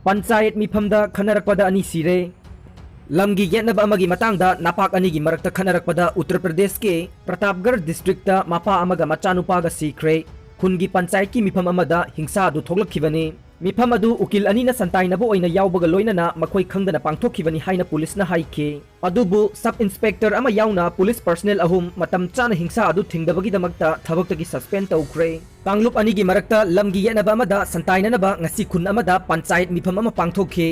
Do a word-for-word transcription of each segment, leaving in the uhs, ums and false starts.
ꯄꯟꯆꯥꯌꯠ ꯃꯤꯐꯝꯗ ꯈꯟꯅꯔꯛꯄꯗ ꯑꯅꯤ ꯁꯤꯔꯦ꯫ ꯂꯝꯒꯤ ꯌꯦꯠꯅꯕ ꯑꯃꯒꯤ ꯃꯇꯥꯡꯗ ꯅꯄꯥꯛ ꯑꯅꯤꯒꯤ ꯃꯔꯛꯇ ꯈꯟꯅꯔꯛꯄꯗ ꯎꯠꯇꯔ ꯄ꯭ꯔꯗꯦꯁꯀꯤ ꯄ꯭ꯔꯇꯥꯞꯒꯔ ꯗꯤꯁꯇ꯭ꯔꯤꯛꯇ ꯃꯄꯥ ꯑꯃꯒ ꯃꯆꯥꯅꯨꯄꯥꯒ ꯁꯤꯈ꯭ꯔꯦ꯫ ꯈꯨꯟꯒꯤ ꯄꯟꯆꯥꯌꯠꯀꯤ ꯃꯤꯐꯝ ꯑꯃꯗ ꯍꯤꯡꯁꯥ ꯑꯗꯨ ꯊꯣꯛꯂꯛꯈꯤꯕꯅꯤ꯫ ꯃꯤꯐꯝ ꯑꯗꯨ ꯎꯀꯤꯜ ꯑꯅꯤꯅ ꯁꯟꯇꯥꯏꯅꯕ ꯑꯣꯏꯅ ꯌꯥꯎꯕꯒ ꯂꯣꯏꯅꯅ ꯃꯈꯣꯏ ꯈꯪꯗꯅ ꯄꯥꯡꯊꯣꯛꯈꯤꯕꯅꯤ ꯍꯥꯏꯅ ꯄꯨꯂꯤꯁꯅ ꯍꯥꯏꯈꯤ꯫ ꯑꯗꯨꯕꯨ ꯁꯕ ꯏꯟꯁꯄꯦꯛꯇꯔ ꯑꯃ ꯌꯥꯎꯅ ꯄꯨꯂꯤꯁ ꯄꯔꯁꯅꯦꯜ ꯑꯍꯨꯝ ꯃꯇꯝ ꯆꯥꯅ ꯍꯤꯡꯁꯥ ꯑꯗꯨ ꯊꯤꯡꯗꯕꯒꯤꯗꯃꯛꯇ ꯊꯕꯛꯇꯒꯤ ꯁꯁꯄꯦꯟ ꯇꯧꯈ꯭ꯔꯦ꯫ ꯀꯥꯡꯂꯨꯞ ꯑꯅꯤꯒꯤ ꯃꯔꯛꯇ ꯂꯝꯒꯤ ꯌꯦꯠꯅꯕ ꯑꯃꯗ ꯁꯟꯇꯥꯏꯅꯅꯕ ꯉꯁꯤ ꯈꯨꯟ ꯑꯃꯗ ꯄꯟꯆꯥꯌꯠ ꯃꯤꯐꯝ ꯑꯃ ꯄꯥꯡꯊꯣꯛꯈꯤ꯫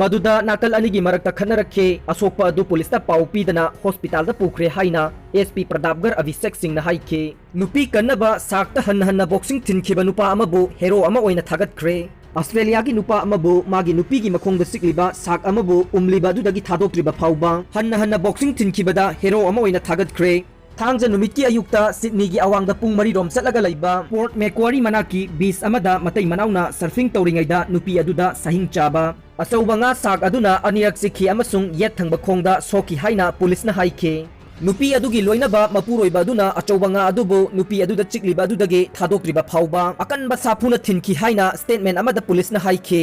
ꯃꯗꯨꯗ ꯅꯥꯀꯜ ꯑꯅꯤꯒꯤ ꯃꯔꯛꯇ ꯈꯠꯅꯔꯛꯈꯤ꯫ ꯑꯁꯣꯛꯄ ꯑꯗꯨ ꯄꯨꯂꯤꯁꯇ ꯄꯥꯎ ꯄꯤꯗꯅ ꯍꯣꯁꯄꯤꯇꯥꯜꯗ ꯄꯨꯈ꯭ꯔꯦ ꯍꯥꯏꯅ ꯑꯦꯁ ꯄꯤ ꯄ꯭ꯔꯇꯥꯞꯒꯔ ꯑꯚꯤꯁꯦꯛ ꯁꯤꯡꯅ ꯍꯥꯏꯈꯤ꯫ ꯅꯨꯄꯤ ꯀꯟꯅꯕ ꯁꯥꯛꯇ ꯍꯟꯅ ꯍꯟꯅ ꯕꯣꯛꯁꯤꯡ ꯊꯤꯟꯈꯤꯕ ꯅꯨꯄꯥ ꯑꯃꯕꯨ ꯍꯦꯔꯣ ꯑꯃ ꯑꯣꯏꯅ ꯊꯥꯒꯠꯈ꯭ꯔꯦ꯫ ꯑꯁꯇ꯭ꯔꯦꯂꯤꯌꯥꯒꯤ ꯅꯨꯄꯥ ꯑꯃꯕꯨ ꯃꯥꯒꯤ ꯅꯨꯄꯤꯒꯤ ꯃꯈꯣꯡꯗ ꯆꯤꯛꯂꯤꯕ ꯁꯥꯛ ꯑꯃꯕꯨ ꯎꯝꯂꯤꯕ ꯑꯗꯨꯗꯒꯤ ꯊꯥꯗꯣꯛꯇ꯭ꯔꯤꯕ ꯐꯥꯎꯕ ꯍꯟꯅ ꯍꯟꯅ ꯕꯣꯛꯁꯤꯡ ꯊꯤꯟꯈꯤꯕꯗ ꯍꯦꯔꯣ ꯑꯃ ꯑꯣꯏꯅ ꯊꯥꯒꯠꯈ꯭ꯔꯦ꯫ ꯊꯥꯡꯖ ꯅꯨꯃꯤꯠꯀꯤ ꯑꯌꯨꯛꯇ ꯁꯤꯗꯅꯤꯒꯤ ꯑꯋꯥꯡꯗ ꯄꯨꯡ ꯃꯔꯤꯔꯣꯝ ꯆꯠꯂꯒ ꯂꯩꯕ ꯄꯣꯔꯠ ꯃꯦꯀ꯭ꯋꯥꯔꯤ ꯃꯅꯥꯛꯀꯤ ꯕꯤꯆ ꯑꯃꯗ ꯃꯇꯩ ꯃꯅꯥꯎꯅ ꯁꯔꯐꯤꯡ ꯇꯧꯔꯤꯉꯩꯗ ꯅꯨꯄꯤ ꯑꯗꯨꯗ ꯁꯍꯤꯡ ꯆꯥꯕ ꯑꯆꯧꯕ ꯉꯥ ꯁꯥꯛ ꯑꯗꯨꯅ ꯑꯅꯤꯔꯛ ꯆꯤꯛꯈꯤ ꯑꯃꯁꯨꯡ ꯌꯦꯠ ꯊꯪꯕ ꯈꯣꯡꯗ ꯁꯣꯛꯈꯤ ꯍꯥꯏꯅ ꯄꯨꯂꯤꯁꯅ ꯍꯥꯏꯈꯤ꯫ ꯅꯨꯄꯤ ꯑꯗꯨꯒꯤ ꯂꯣꯏꯅꯕ ꯃꯄꯨꯔꯣꯏꯕ ꯑꯗꯨꯅ ꯑꯆꯧꯕ ꯉꯥ ꯑꯗꯨꯕꯨ ꯅꯨꯄꯤ ꯑꯗꯨꯗ ꯆꯤꯛꯂꯤꯕ ꯑꯗꯨꯗꯒꯤ ꯊꯥꯗꯣꯛꯇ꯭ꯔꯤꯕ ꯐꯥꯎꯕ ꯑꯀꯟꯕ ꯁꯥꯐꯨꯅ ꯊꯤꯟꯈꯤ ꯍꯥꯏꯅ ꯁ꯭ꯇꯦꯠꯃꯦꯟ ꯑꯃꯗ ꯄꯨꯂꯤꯁꯅ ꯍꯥꯏꯈꯤ꯫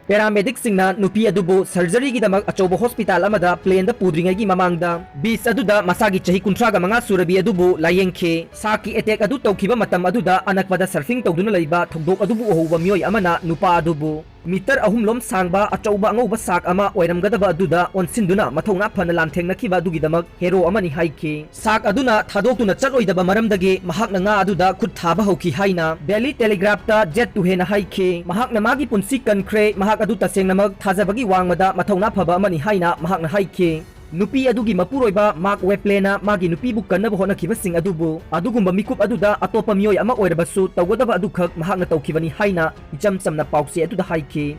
ꯄꯦꯔꯥꯃꯦꯗꯤꯛꯁꯤꯡꯅ ꯅꯨꯄꯤ ꯑꯗꯨꯕꯨ ꯁꯔꯖꯔꯤꯒꯤꯗꯃꯛ ꯑꯆꯧꯕ ꯍꯣꯁꯄꯤꯇꯥꯜ ꯑꯃꯗ ꯄ꯭ꯂꯦꯟꯗ ꯄꯨꯗ꯭ꯔꯤꯉꯩꯒꯤ ꯃꯃꯥꯡꯗ ꯕꯤꯆ ꯑꯗꯨꯗ ꯃꯁꯥꯒꯤ ꯆꯍꯤ ꯀꯨꯟꯊ꯭ꯔꯥꯒ ꯃꯉꯥ ꯁꯨꯔꯕꯤ ꯑꯗꯨꯕꯨ ꯂꯥꯌꯦꯡꯈꯤ꯫ ꯁꯥꯛꯀꯤ ꯑꯦꯇꯦꯛ ꯑꯗꯨ ꯇꯧꯈꯤꯕ ꯃꯇꯝ ꯑꯗꯨꯗ ꯑꯅꯛꯄꯗ ꯁꯔꯐꯤꯡ ꯇꯧꯗꯨꯅ ꯂꯩꯕ ꯊꯧꯗꯣꯛ ꯑꯗꯨꯕꯨ ꯎꯍꯧꯕ ꯃꯤꯑꯣꯏ ꯑꯃꯅ ꯅꯨꯄꯥ ꯑꯗꯨꯕꯨ ꯃꯤꯇꯔ ꯑꯍꯨꯝ ꯂꯣꯝ ꯁꯥꯡꯕ ꯑꯆꯧꯕ ꯑꯉꯧꯕ ꯁꯥꯛ ꯑꯃ ꯑꯣꯏꯔꯝꯒꯗꯕ ꯑꯗꯨꯗ ꯑꯣꯟꯁꯤꯟꯗꯨꯅ ꯃꯊꯧꯅꯥ ꯐꯅ ꯂꯥꯟꯊꯦꯡꯅꯈꯤꯕ ꯑꯗꯨꯒꯤꯗꯃꯛ ꯍꯦꯔꯣ ꯑꯃꯅꯤ ꯍꯥꯏꯈꯤ꯫ ꯁꯥꯛ ꯑꯗꯨꯅ ꯊꯥꯗꯣꯛꯇꯨꯅ ꯆꯠꯂꯣꯏꯗꯕ ꯃꯔꯝꯗꯒꯤ ꯃꯍꯥꯛꯅ ꯉꯥ ꯑꯗꯨꯗ ꯈꯨꯠ ꯊꯥꯕ ꯍꯧꯈꯤ ꯍꯥꯏꯅ ꯗꯦꯂꯤ ꯇꯦꯂꯤꯒ꯭ꯔꯥꯐꯇ ꯖꯦꯠ ꯇꯨ ꯍꯦꯟꯅ ꯍꯥꯏꯈꯤ꯫ ꯃꯍꯥꯛꯅ ꯃꯥꯒꯤ ꯄꯨꯟꯁꯤ ꯀꯟꯈ꯭ꯔꯦ, ꯃꯍꯥꯛ ꯑꯗꯨ ꯇꯁꯦꯡꯅꯃꯛ ꯊꯥꯖꯕꯒꯤ ꯋꯥꯡꯃꯗ ꯃꯊꯧꯅꯥ ꯐꯕ ꯑꯃꯅꯤ ꯍꯥꯏꯅ ꯃꯍꯥꯛꯅ ꯍꯥꯏꯈꯤ꯫ ꯅꯨꯄꯤ ꯑꯗꯨꯒꯤ ꯃꯄꯨꯔꯣꯏꯕ ꯃꯥꯔꯛ ꯋꯦꯄ꯭ꯂꯦꯅ ꯃꯥꯒꯤ ꯅꯨꯄꯤꯕꯨ ꯀꯟꯅꯕ ꯍꯣꯠꯅꯈꯤꯕꯁꯤꯡ ꯑꯗꯨꯕꯨ ꯑꯗꯨꯒꯨꯝꯕ ꯃꯤꯀꯨꯞ ꯑꯗꯨꯗ ꯑꯇꯣꯞꯄ ꯃꯤꯑꯣꯏ ꯑꯃ ꯑꯣꯏꯔꯕꯁꯨ ꯇꯧꯒꯗꯕ ꯑꯗꯨꯈꯛ ꯃꯍꯥꯛꯅ ꯇꯧꯈꯤꯕꯅꯤ ꯍꯥꯏꯅ ꯏꯆꯝ ꯆꯝꯅ ꯄꯥꯎꯆꯦ ꯑꯗꯨꯗ ꯍꯥꯏꯈꯤ꯫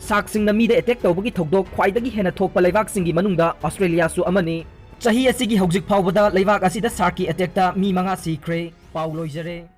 ꯁꯥꯛꯁꯤꯡꯅ ꯃꯤꯗ ꯑꯦꯇꯦꯛ ꯇꯧꯕꯒꯤ ꯊꯧꯗꯣꯛ ꯈ꯭ꯋꯥꯏꯗꯒꯤ ꯍꯦꯟꯅ ꯊꯣꯛꯄ ꯂꯩꯕꯥꯛꯁꯤꯡꯒꯤ ꯃꯅꯨꯡꯗ ꯑꯁꯇ꯭ꯔꯦꯂꯤꯌꯥꯁꯨ ꯑꯃꯅꯤ꯫ ꯆꯍꯤ ꯑꯁꯤꯒꯤ ꯍꯧꯖꯤꯛ ꯐꯥꯎꯕꯗ ꯂꯩꯕꯥꯛ ꯑꯁꯤꯗ ꯁꯥꯛꯀꯤ ꯑꯦꯇꯦꯛꯇ ꯃꯤ ꯃꯉꯥ ꯁꯤꯈ꯭ꯔꯦ꯫ ꯄꯥꯎ ꯂꯣꯏꯖꯔꯦ꯫